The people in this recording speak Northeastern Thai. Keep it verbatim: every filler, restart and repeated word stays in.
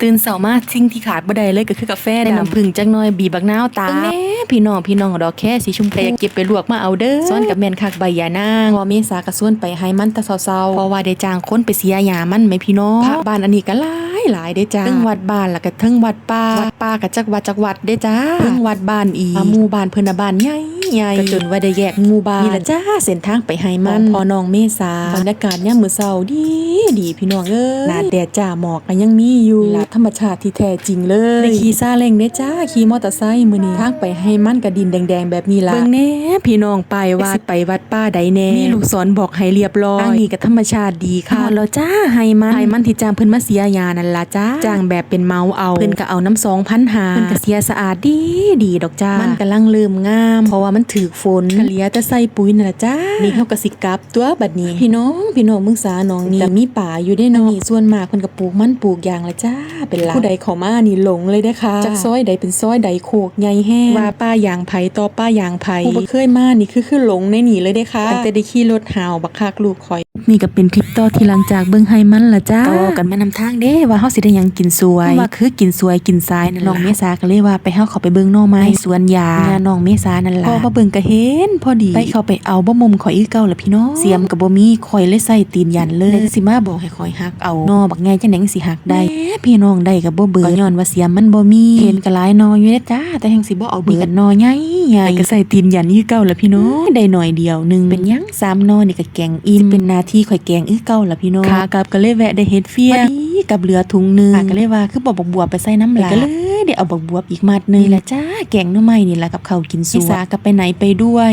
ตื่นเช้ามาสิ่งที่ขาดบ่ได้เลยก็คือกาแฟดำ น้ำผึ้งจักหน่อย บีบบักนาวตา เบิ่งแหน่พี่น้อง พี่น้อง ดอกแคสีชมพู แต่อยากเก็บไปลวกมาเอาเด้อ สวนกับแม่นคักใบยานาง พ่อเมษาก็ชวนไปไฮ่มันแต่เช้าๆ เพราะว่าได้จ้างคนไปเสียหญ้ามันแหมพี่น้อง พระบ้านอันนี้ก็หลายหลายเด้จ้า เทิงวัดบ้านแล้วก็เทิงวัดป่า วัดป่าก็จักวัดจักวัดเด้จ้า เทิงวัดบ้านอีก หมู่บ้านเพิ่นน่ะบ้านใหญ่ ใหญ่ ก็จนว่าได้แยกหมู่บ้าน นี่ล่ะจ้า เส้นทางไปไฮ่มัน ของพ่อน้องเมษา บรรยากาศยามมื้อเช้าดี ดีพี่น้องเอ้ย หน้าแดดจ้า หมอกก็ยังมีอยู่ นี่ล่ะธรรมชาติที่แท้จริงเลย ได้ขี่ซาเล้งเด้จ้า ขี่มอเตอร์ไซค์มื้อนี้ ทางไปไฮ่มันก็ดินแดงๆแบบนี้ล่ะ เบิ่งแหน่พี่น้อง ป้ายว่าสิไปวัดป่าใดแหน่ มีลูกศรบอกให้เรียบร้อย ทางนี้ก็ธรรมชาติดีค่ะ ฮอดแล้วจ้า ไฮ่มัน ไฮ่มันที่จ้างเพิ่นมาเสียหญ้านั่นล่ะจ้า จ้างแบบเป็นเหมาเอา เพิ่นก็เอานำ สองพันห้า เพิ่นก็เสียสะอาดดี ดีดอกจ้า มันกำลังเริ่มงาม เพราะว่ามันถืกฝน ก็เหลือแต่ใส่ปุ๋ยนั่นล่ะจ้า นี่เฮาก็สิกลับตัวบัดนี้ พี่น้อง พี่น้อง เบิ่งสาหนองนี้ ก็มีปลาอยู่เด้เนาะ นี่ส่วนมากเพิ่นก็ปลูกมันปลูกยางล่ะจ้า เป็นหลัก ผู้ใดเข้ามานี่หลงเลยเด้อค่ะ จักซอยใดเป็นซอยใด โคกใหญ่แฮง ว่าป่ายางไผต่อป่ายางไผ ผู้บ่เคยมานี่คือ คือหลงในนี่เลยเด้อค่ะ ตั้งแต่ได้ขี่รถหาวบักคักลูกข่อย นี่ก็เป็นคลิปต่อที่หลังจากเบิ่งไฮ่มันล่ะจ้า ก็เว้ากันมานำทางเด้ว่าเฮาสิได้หยังกินสวย ว่าคือกินสวยกินสายนั่นล่ะ น้องเมษาก็เลยว่าไปเฮาเข้าไปเบิ่งหน่อไม้สวนยา น้องเมษานั่นล่ะ พอมาเบิ่งก็เห็นพอดี ไปเข้าไปเอาบ่มุมข่อยคือเก่าล่ะพี่น้อง เสียมก็บ่มี ข่อยเลยใส่ตีนยันเลย สิมาบอกให้ข่อยหักเอา หน่อบักใหญ่จั่งใด๋สิหักได้ แหมพี่น้อง ได้ก็บ่เบิด ก็ย้อนว่าเสียมมันบ่มี เห็นก็หลายหน่ออยู่เด้อจ้า แต่แฮ่งสิบ่เอาเบิด นี่ก็หน่อใหญ่ใหญ่ ก็ใส่ตีนยันคือเก่าล่ะพี่น้อง ได้หน่อยเดียวหนึ่ง เป็นหยัง สามหน่อนี่ก็แกงอิ่ม เป็นหน้าที่ข่อยแกงคือเก่าล่ะพี่น้อง ขากลับก็เลยแวะได้เห็ดเฟี้ยง พอดีกับเหลือถุงหนึ่ง ก็เลยว่าคือบ่บักบวบไปใส่นำล่ะ ก็เลยได้เอาบักบวบอีกมัดหนึ่ง นี่ล่ะจ้า แกงหน่อไม้นี่ล่ะกับข้าวกินสวย เมษาก็ไปไหนไปด้วย